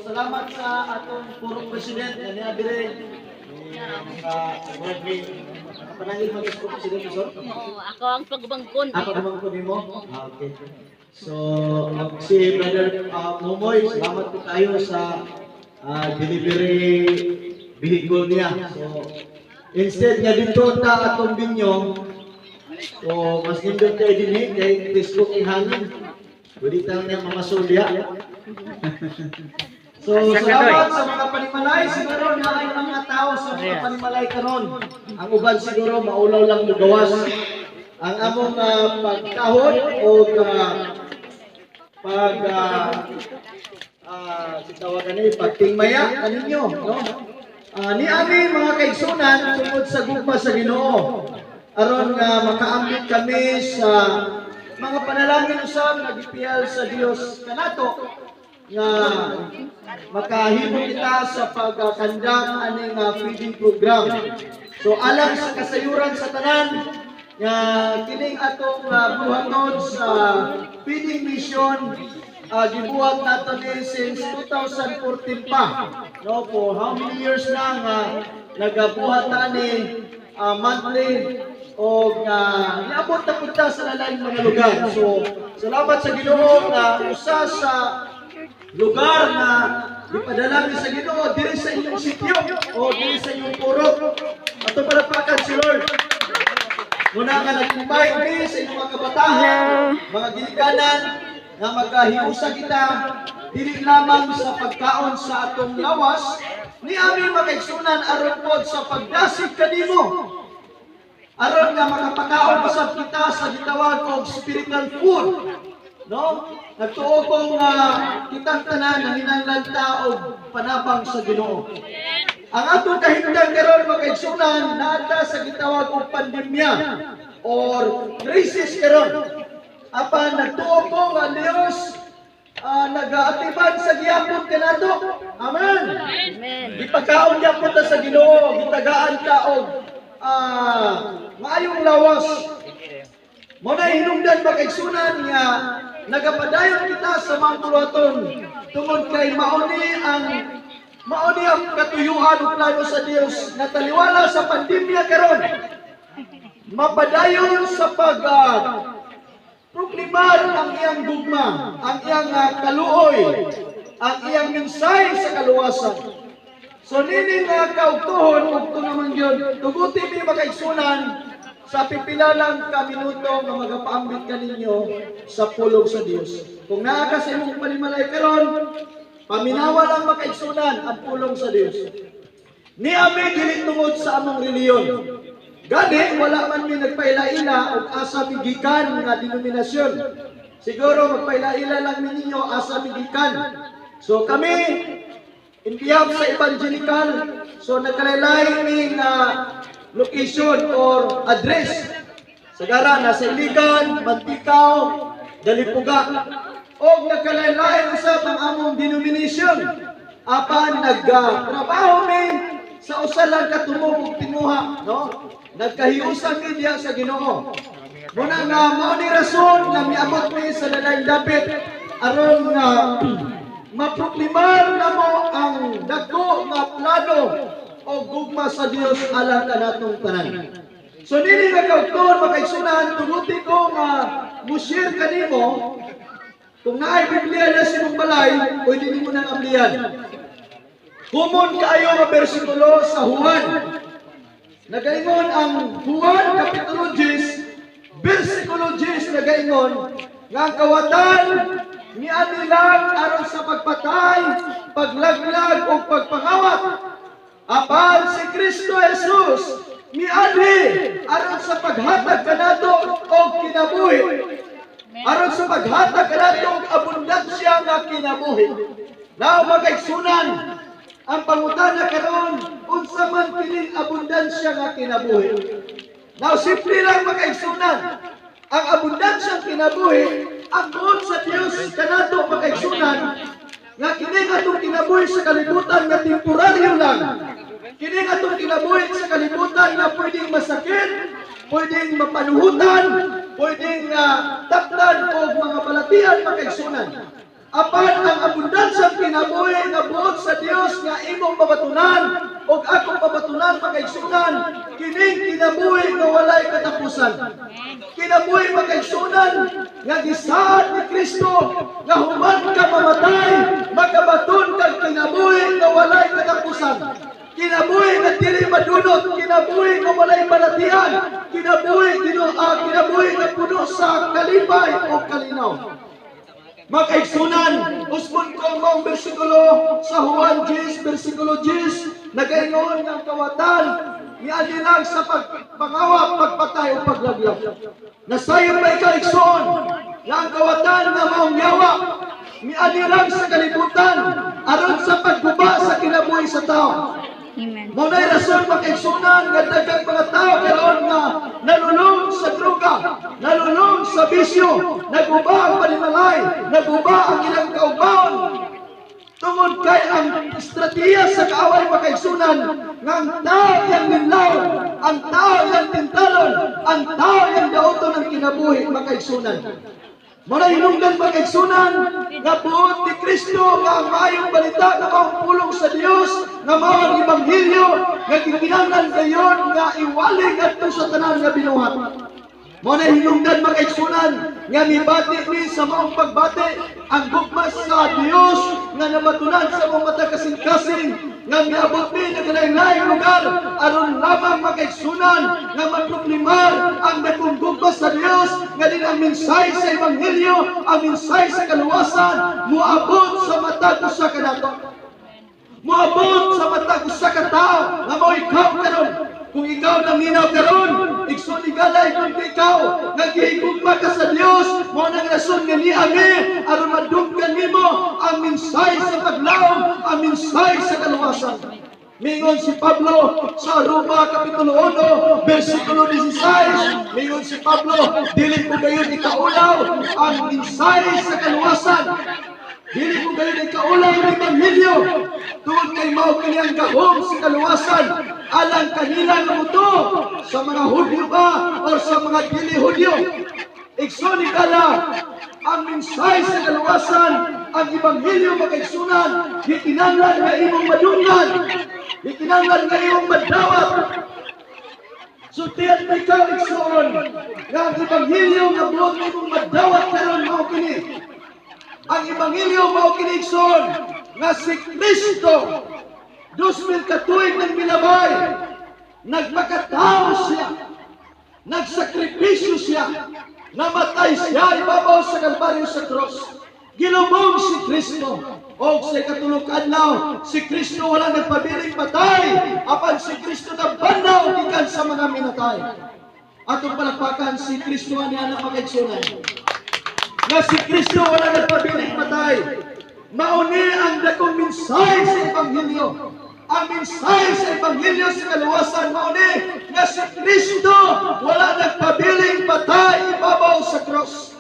salamat sa atong purok president na niya dire. Murag may panangil mag school president, sir. Oo, ako ang pagbangkon. Ako naman ko nimo. Ah, okay. So, si Brother Momoy, salamat po tayo sa delivery vehicle niya. So, instead nga dito ta atong binyo, so mas nindot kay dinhi kay presko kay hangin. Pwede tayo niya mamasulya. So, salamat sa mga panimalay. Siguro na ay mga tao sa mga panimalay karon. Ang uban siguro maulaw lang mugawas. Ang among pagkahod o pag sitawagan ni pagtingmaya kaninyo, no? Ni ami, mga kaigsunan, tungod sa gugma sa Ginoo, aron nga makaambit kami sa mga panalangin usab nga gipiyal sa Dios kanato nga makahimo kita sa pagkandang aning feeding program. So alang sa kasayuran sa tanan nga kining atong buhaton sa feeding mission, gibuhat nato ni since 2014 pa. No, for how many years na nga nagabuhat ta ni monthly o nga niabot na punta sa lalaing mga lugar. So salamat sa Ginoo nga usa sa lugar na gipadala mi sa Ginoo diri sa inyong sityo o diri sa inyong purok. Ato palakpakan si Lord. Muna nga nag-invite mi sa inyong mga kabataan, mga ginikanan, nga magkahiusa kita dili lamang sa pagkaon sa atong lawas, ni ami, makaigsunan, aron pod sa pagdasig kanimo, aron nga makapakaon usab kita sa gitawag og spiritual food, no? Nagtuo ko nga kitang tanan nanginahanglan ta og panabang sa Ginoo. Ang atong kahimtang karon, mga kaigsunan, naa sa gitawag og pandemya or crisis karon. Apan nagtuo ko nga ang Dios nagaatiman sa gihapon kanato. Amen. Amen. Gipakaon gyapon ta sa Ginoo, gitagaan ta og maayong lawas. Mo na hinungdan, mga kaigsunan, nga nagapadayon kita sa mga buluhaton tungod kay mauni ang katuyuan ug plano sa Dios nga taliwala sa pandemya karon, mapadayon sa pag proklimar ang iyang gugma, ang iyang kaluoy, ang iyang mensahe sa kaluwasan. So nini nga kaugtuhon, ugto naman yun, tuguti mi, makaigsunan, sa pipila lang ka minuto nga magapaambit kaninyo sa pulong sa Dios. Kung naa ka sa imong panimalay karon, paminawa lang, makaigsunan, ang pulong sa Dios. Ni ami dili tungod sa among reliyon. Gani wala man mi nagpaila-ila og asa mi gikan nga denominasyon. Siguro magpaila-ila lang mi ninyo asa mi gikan. So kami in behalf sa evangelical, so nagkalaylay mi nga location or address. Sagara nasa Iligan, Manticao, Dalipuga. Og nagkalaylay usab ang among denomination. Apan nagtrabaho mi sa usa lang ka tumong ug tinguha, no? Nagkahiusa mi diha sa Ginoo. Muna nga mao ni rason nga miabot mi sa lalaing dapit aron nga maproklimar namo ang dako nga plano o gugma sa Dios alang kanatong tanan. So nini nga kaugton, makaigsunan, tuguti ko nga mo-share kanimo. Kung naay Biblia na sa imong balay, pwede nimo nang ablihan. Common kaayo nga bersikulo sa Juan. Nagaingon ang Juan Kapitulo 10, bersikulo 10, nagaingon nga ang kawatan niani lang aron sa pagpatay, paglaglag o pagpangawat. Apan si Kristo Jesus miadhi aron sa paghatag kanato og kinabuhi. Aron sa paghatag kanato og abundansya nga kinabuhi. Now, mga kaigsunan, ang pangutana karon, unsa man kining abundansya nga kinabuhi? Now, simple lang, mga kaigsunan. Ang abundansyang kinabuhi, ang buot sa Dios kanato, mga kaigsunan, nga kini atong kinabuhi sa kalibutan nga temporaryo lang. Kini atong kinabuhi sa kalibutan nga pwedeng masakit, pwedeng mapanuhutan, pwedeng taptan og mga balatian, mga kaigsunan. Apan ang abundansyang kinabuhi nga buot sa Dios nga imong mabatunan ug akong mabatunan, makaigsunan, kining kinabuhi nga walay katapusan. Kinabuhi, makaigsunan, nga gisaad ni Kristo nga human ka mamatay, makabaton kag kinabuhi nga walay katapusan. Kinabuhi nga dili madunot, kinabuhi nga walay balatian, kinabuhi nga puno sa kalipay o kalinaw. Makaigsunan, usbon ko ang maong bersikulo sa Juan 10, bersikulo 10, nagaingon ng kawatan, niali lang sa pagpangawat, pagpatay o paglaglag. Nasayod ba ikaw, igsoon, nga ang kawatan nga maong yawa, miali lang sa kalibutan, aron sa pagguba sa kinabuhi sa tao? Amen. Mao na'y rason, makaigsunan, nga daghang mga tao karon nga nalulong sa droga, nalulong sa bisyo, naguba ang panimalay, naguba ang ilang kauban. Tungod kay ang estratehiya sa kaaway, makaigsunan, nga ang tao yang linlawon, ang tao yang tintalon, ang tao yang dauton ang kinabuhi, makaigsunan. Mao na hinungdan, makaigsunan, nga buot ni Kristo nga ang maayong balita nga maong pulong sa Dios, nga mao ang ebanghelyo nga gikinahanglan gayon nga iwali ngadto sa tanan nga binuhat. Mao na hinungdan, makaigsunan, nga mibati mi sa maong pagbati ang gugma sa Dios nga nabatunan sa among matag kasing-kasing nga miabot mi nagkalain-laing lugar aron lamang, makaigsunan, nga maproklimar ang dakong gugma sa Dios, nga din ang mensahe sa ebanghelyo, ang mensahe sa kaluwasan, moabot sa matag usa ka nato. Moabot sa matag usa ka tawo nga mao ikaw karon. Kung ikaw naminaw karon, igsoon igalay, kung ikaw nagihigugma ka sa Dios, mao nang rason nga niami aron madunggan nimo ang mensahe sa paglaom, ang mensahe sa kaluwasan. Mingon si Pablo sa Roma Kapitulo 1, versikulo 16, mingon si Pablo, "Dili ko gayon ikaulaw ang mensahe sa kaluwasan. Dili ko gayon ikaulaw ang ebanghelyo tungod kay mao kini ang gahom sa kaluwasan alang kanila nga motuo, sa mga Hudyo ba or sa mga dili Hudyo." Igsoon higala, ang mensahe sa kaluwasan, ang ebanghelyo, makaigsunan, gikinahanglan nga imong madunggan, gikinahanglan nga imong madawat. Sultian mo ikaw, igsoon, nga ang ebanghelyo nga buot imong madawat karon mao kini. Ang ebanghelyo mao kini, igsoon, nga si Kristo 2000 ka tuig nang milabay, nagmakatao siya, nagsakripisyo siya, namatay siya ibabaw sa Kalbaryo, sa cross. Gilubong si Kristo. O sa ikatulong adlaw, si Kristo wala nagpabiling patay, apan si Kristo nabanhaw gikan sa mga minatay. Atong palakpakan si Kristo ani anak, makaigsunan. Nga si Kristo wala nagpabiling patay. Mauni ang dakong mensahe sa ebanghelyo. Ang mensahe sa ebanghelyo sa kaluwasan mauni nga si Kristo wala nagpabiling patay ibabaw sa cross.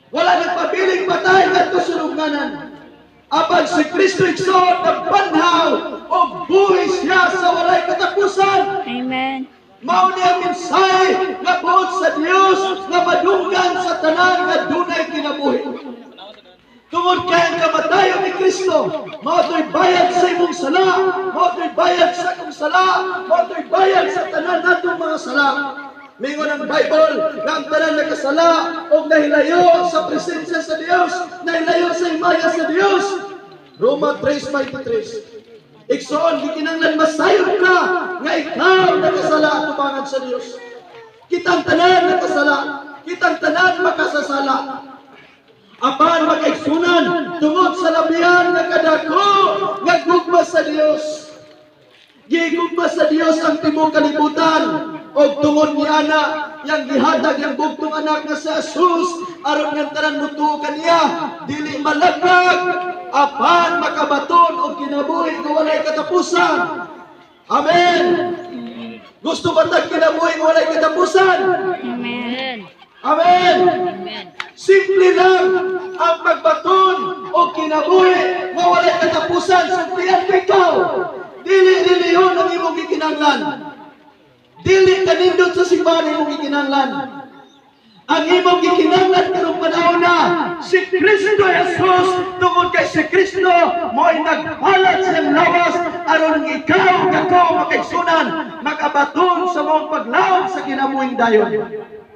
Wala nagpabiling patay ngadto sa lubnganan. Apan si Kristo, igsoon, nagbanhaw o buhi siya sa walay katapusan. Amen. Mao ni ang mensahe nga buot sa Dios nga madunggan sa tanan nga dunay kinabuhi. Tungod kay ang kamatayon ni Kristo, mao to'y bayad sa imong sala, mao to'y bayad sa akong sala, mao to'y bayad sa tanan natong mga sala. Mingon ang Bible nga ang tanan nakasala og nahilayo sa presensya sa Dios, nahilayo sa himaya sa Dios. Roma 3:23. Igsoon, gikinahanglan masayod ka nga ikaw nakasala atubangan sa Dios. Kitang tanan nakasala, kitang tanan makasasala. Apan, makaigsunan, tungod sa labihan nga kadako nga gugma sa Dios. Gigugma sa Dios ang tibuok kalibutan og tungod ni ana yang gihatag yang bugtong anak nga si Jesus aron nga tanan motuo kaniya dili malaglag apan makabaton og kinabuhi nga walay katapusan. Amen. Gusto ba tag kinabuhi nga walay katapusan? Amen. Amen. Amen. Simple lang ang pagbaton o kinabuhi nga walay katapusan. Sultian ko ikaw. Dili relihiyon ang imong gikinahanglan. Dili kanindot sa simbahan imong gikinahanglan. Ang imong gikinahanglan karong panahon na si Kristo Jesus, tungod kay si Kristo mo'y naghalad sa iyang lawas aron ikaw ug ako, makaigsunan, makabaton sa maong paglaom sa kinabuhing dayon.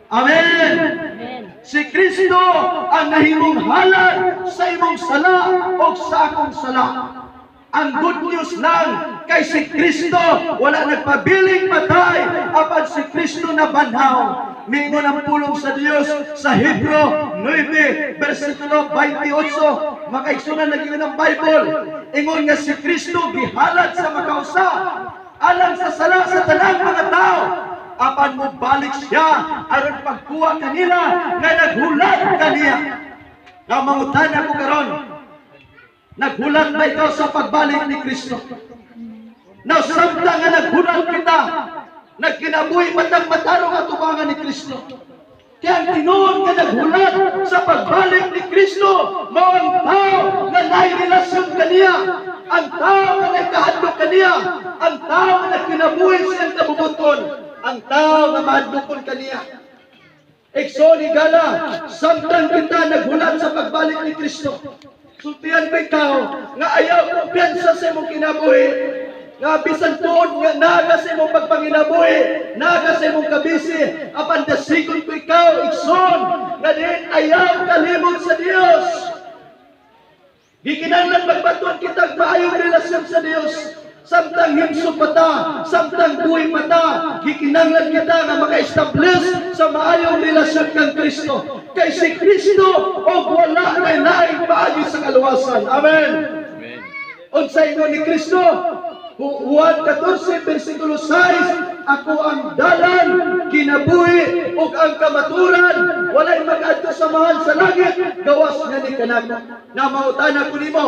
Amen. Amen. Si Kristo ang nahimong halad sa imong sala o sa akong sala. Ang good news lang kay si Kristo wala nagpabiling patay, apan si Kristo nabanhaw. Mingon ang pulong sa Dios sa Hebreo 9 versikulo 28. Makaigsunan, nag-ingon ang Bible, ingon nga si Kristo gihalad sa makausa alang sa sala sa tanang mga tao, apan mobalik siya aron pagkuha kanila nga naghulat kaniya. Nga mangutana ko karon, naghulat ba ikaw sa pagbalik ni Kristo? Now, samtang nga naghulat kita, nagkinabuhi pa tang matarong atubangan ni Kristo. Kaya ang tinuod nga naghulat sa pagbalik ni Kristo, mao ang tao nga naay relasyon kaniya, ang tao nga nagkahadlok kaniya, ang tao nga nagkinabuhi siyang kabubut-on, ang tao nga mahadlokon kaniya. Igsoon higala, samtang kita naghulat sa pagbalik ni Kristo, sultihan ko ikaw nga ayaw kumpiyansa sa imong kinabuhi, nga bisan tuod nga naga sa imong pagpanginabuhi, naga sa imong kabisi, apan dasigon ko ikaw, igsoon, nga diin ayaw kalimot sa Dios. Gikinahanglan magbaton kita maayong relasyon sa Dios. Samtang himsog pa ta, samtang buhi pa ta, gikinahanglan kita nga maka-establish sa maayong relasyon kang Kristo. Kay si Kristo og wala nay laing paagi sa kaluwasan. Amen. Amen. Unsa ingon ni Kristo? Juan 14 versikulo 6, "Ako ang dalan, kinabuhi ug ang kamaturan, walay mag-adto sa Amahan sa langit gawas nga kanako." Na mangutana ko nimo,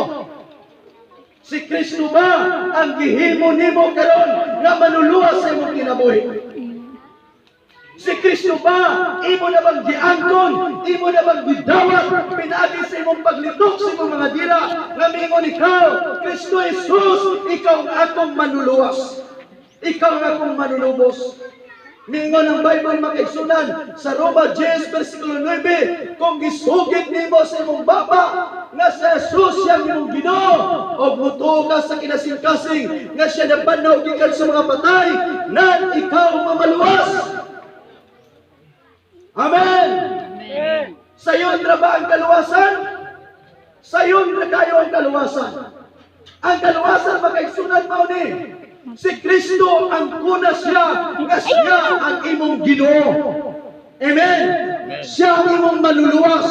si Kristo ba ang gihimo nimo karon nga manuluwas sa imong kinabuhi? Si Kristo ba, imo na bang giangkon, imo na bang gidawat, pinaagi sa imong paglitok sa imong mga dila, nga mingon ikaw, "Kristo Jesus, ikaw ang akong manuluwas. Ikaw ang akong manunubos"? Mingon ang Bible, makaigsunan, sa Roma 10 versikulo 9, kung gisugid nimo sa imong baba nga si Jesus siyang imong Ginoo ug mutuo ka sa kinasingkasing nga siya nabanhaw gikan sa mga patay, nan ikaw mamaluwas. Amen. Amen. Sayon ra ba ang kaluwasan? Sayon ra kayo ang kaluwasan? Ang kaluwasan, makaigsunan, mao ni si Kristo ang kuna siya nga siya ang imong Ginoo. Amen. Siya ang imong maluluwas.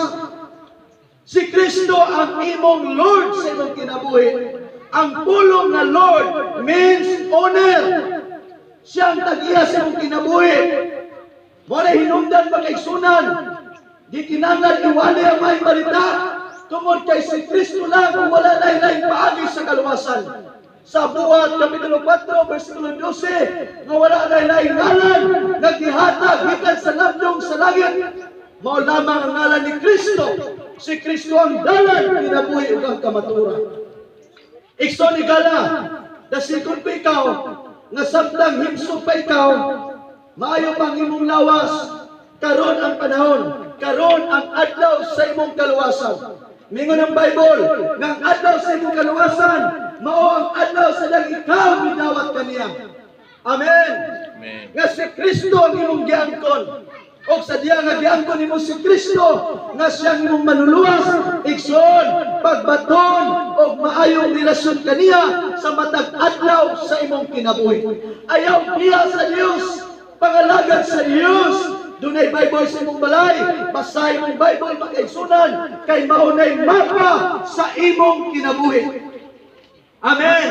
Si Kristo ang imong Lord sa imong kinabuhi. Ang pulong nga Lord means owner. Siya ang tag-iya sa imong kinabuhi. Mao na hinungdan, makaigsunan, di kinahanglan iwali ang maayong balita tungod kay si Kristo lang kung wala na laing paagi sa kaluwasan. Sa Buhat Kapitulo 4, versikulo 12, nga wala na laing ngalan nga gihatag gikan sa landong sa langit. Mao lamang ang ngalan ni Kristo. Si Kristo ang dalan, kinabuhi ug ang kamatuoran. Igsoon higala, dasikon ko ikaw nga samtang himsog pa ikaw, maayo pang imong lawas, karon ang panahon, karon ang adlaw sa imong kaluwasan. Mingon ang Bible, nga ang adlaw sa imong kaluwasan, mao ang adlaw sa dang ikaw midawat kaniya. Amen. Amen. Nga si Kristo ang imong giangkon. O sa diya nga giangkon nimo si Kristo nga siyang imong manuluwas, igsoon, pagbaton og maayong relasyon kaniya sa matag adlaw sa imong kinabuhi. Ayaw biya sa Dios, pangalagad sa Dios. Dunay Bible sa imong balay, basahin imong Bible, makaigsunan, kay mao nay mapa sa imong kinabuhi. Amen.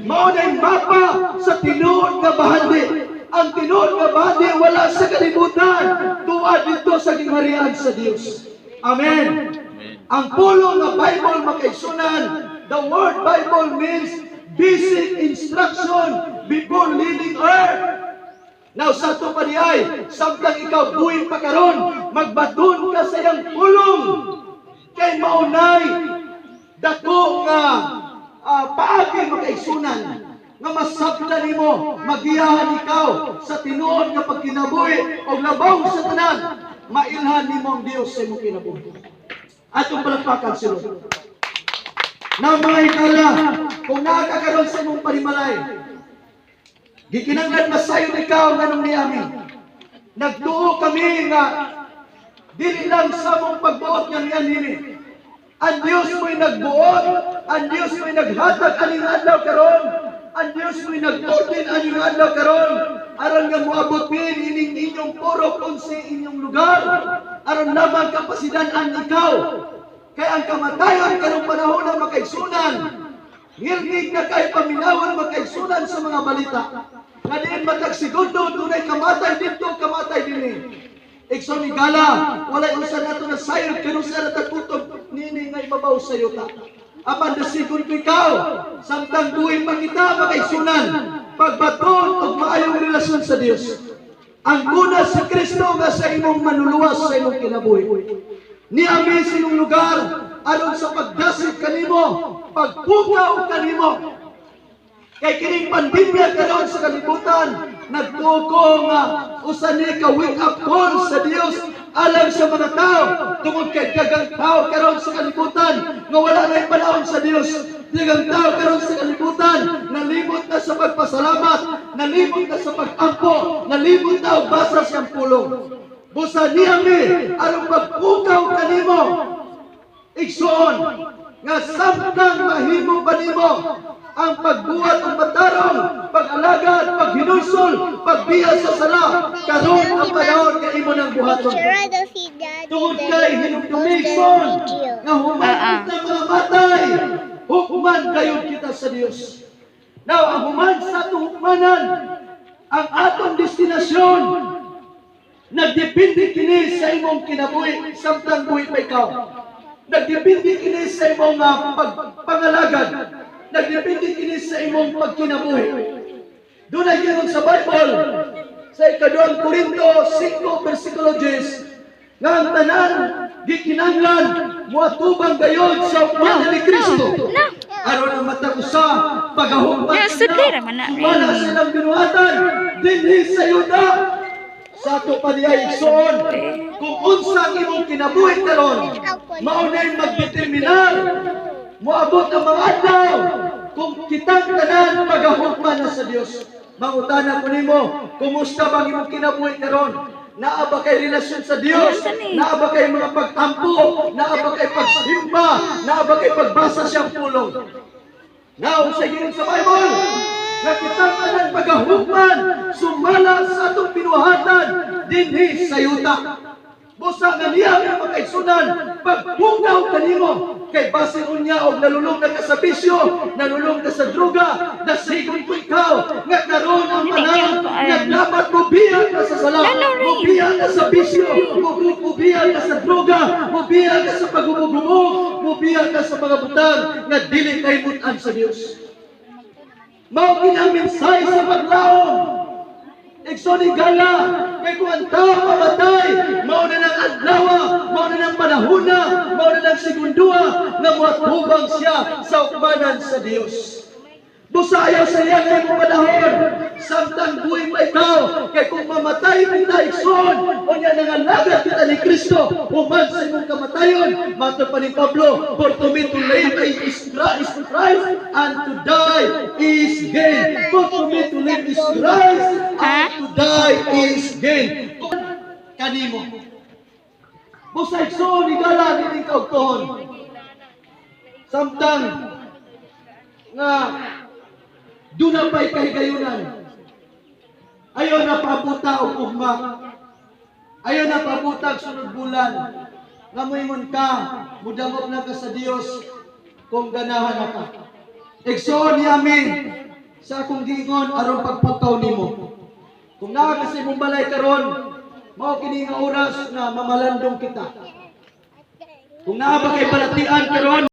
Mao nay mapa sa tinuod nga bahandi. Ang tinuod nga bahandi wala sa kalibutan, tuad dito sa gingharian sa Dios. Amen. Amen. Ang pulong nga Bible, makaigsunan, the word Bible means basic instruction before leaving earth. Now sa ato pa diay, samtang ikaw buhi pa karon, magbaton ka sa iyang pulong. Kay maunay dako nga paagi, makaigsunan, nga masabtan nimo, magiyahan ikaw sa tinuod nga pagkinabuhi og labaw sa tanan. Mailhan nimo ang Dios sa imong kinabuhi. Atong palakpakan si Lord. Na mga higala, kung naa ka karon sa imong panimalay, gikinanglan masayon ikaw nganong niami. Nagtuo kami nga dili lang sa among pagbuot nga nianhi. Ang Dios mo'y nagbuot, ang Dios mo'y naghatag aning adlaw karon, ang Dios mo'y nag-ordain aning adlaw karon, aron nga moabot min ining inyong purok 11 inyong lugar, aron lamang kapasidan-an ikaw. Kay ang kamatayon karong panahon na, makaigsunan, ngilngig na kay paminawon, makaigsunan, sa mga balita. Nga diin matag segundo dunay kamatay dito, kamatay dinhi. Igsoon higala, walay usa nato na sayod kanus-a ra kutob nini nga ibabaw sa yuta. Apan dasigon ko ikaw, samtang buhi pa kita, makaigsunan, pagbaton og maayong relasyon sa Dios. Angkona si Kristo nga sa imong manuluwas sa imong kinabuhi. Niami sa imong lugar aron sa pagdasig kanimo, pagpukaw kanimo. Kay kining pandemya karon sa kalibutan, nagtuo ko nga usa ni ka wake up call sa Dios alang sa mga tao tungod kay daghang tao karon sa kalibutan nga wala na panahon sa Dios. Daghang tao karon sa kalibutan nalimot na sa pagpasalamat, nalimot na sa pag-ampo, nalimot na og basa siyang pulong. Busa niami aron pagpukaw kanimo, igsoon, nga samtang mahimo pa nimo ang pagbuhat ng matarong, pag-alagad, paghinulsol, pagbiya sa sala, karon ang panahon nga imo nang buhaton. Picture si Daddy. Tungod kay hinumdumi, igsoon, nga human kita mga matay, hukman gayud kita sa Dios. Now, ang human sa atong hukmanan, ang atong destinasyon, nagdepende kini sa imong kinabuhi samtang buhi pa ikaw. Nagdepende kini sa imong pagpangalagad. Nagdepende kini sa imong pagkinabuhi. Dunay giingon sa Bible sa ikaduhang Korinto 5 versikulo 10 nga ang tanan gikinahanglan moatubang gayod sa hukmanan ni Kristo. Aron ang matag usa pagahukman Yeah, sudli ra man na, sumala eh. sa ilang binuhatan dinhi sa yuta. Sa ato pa diay, igsoon, kung unsa ang imong kinabuhi karon, mao na'y magdeterminar. Moabot ang mga adlaw kung kitang tanan pagahukman na sa Dios. Mangutana ko nimo, kumusta bang imong kinabuhi karon? Naa ba kay relasyon sa Dios? Naa ba kay mga pag-ampo? Naa ba kay pagsimba? Naa ba kay pagbasa siyang pulong? Now, sa giingon sa Bible, nga kitang tanan pagahukman, sumala sa atong binuhatan, dinhi sa yuta. Busa nga niya nga makaigsunan, pagpukaw kanimo, kay basin unya og nalulong na ka sa bisyo, nalulong ka sa droga, dasigon ko ikaw, nga karon ang panahon, nga dapat mobiya ka sa sala, mobiya ka sa bisyo, mobiya ka sa droga, mobiya ka sa paghumog-humog, mobiya ka sa mga butang nga dili kay mutan sa Dios. Mao kini ang mensahe sa paglaom. Igsoon higala, kay kung ang tao mamatay, mao na ng adlaw, mao na ng panahona, mao na ng segundua, nga muatubang siya sa hukmanan sa Dios. Busa ayaw sa iya nga imong panahon, samtang buhi pa ikaw, kay kung mamatay kita, igsoon, unya nangalagad kita ni Kristo, human sa imong kamatayon, matod pa ni Pablo, "For to me to live is Christ, and to die is gain." For to me to live is Christ, and to die is gain. Kanimo. Busa, igsoon, higala nining kaugtohon. Samtang nga duna pa'y kahigayunan. Ayaw na paabuta og ugma. Ayaw na paabuta og sunod bulan. Nga moingon ka, mudangop na ka sa Dios kung ganahan na ka. Igsoon, niami sa akong giingon aron pagpukaw nimo. Kung naa ka sa imong balay karon, mao kini nga oras na mamalandong kita. Kung naa ba kay balatian karon,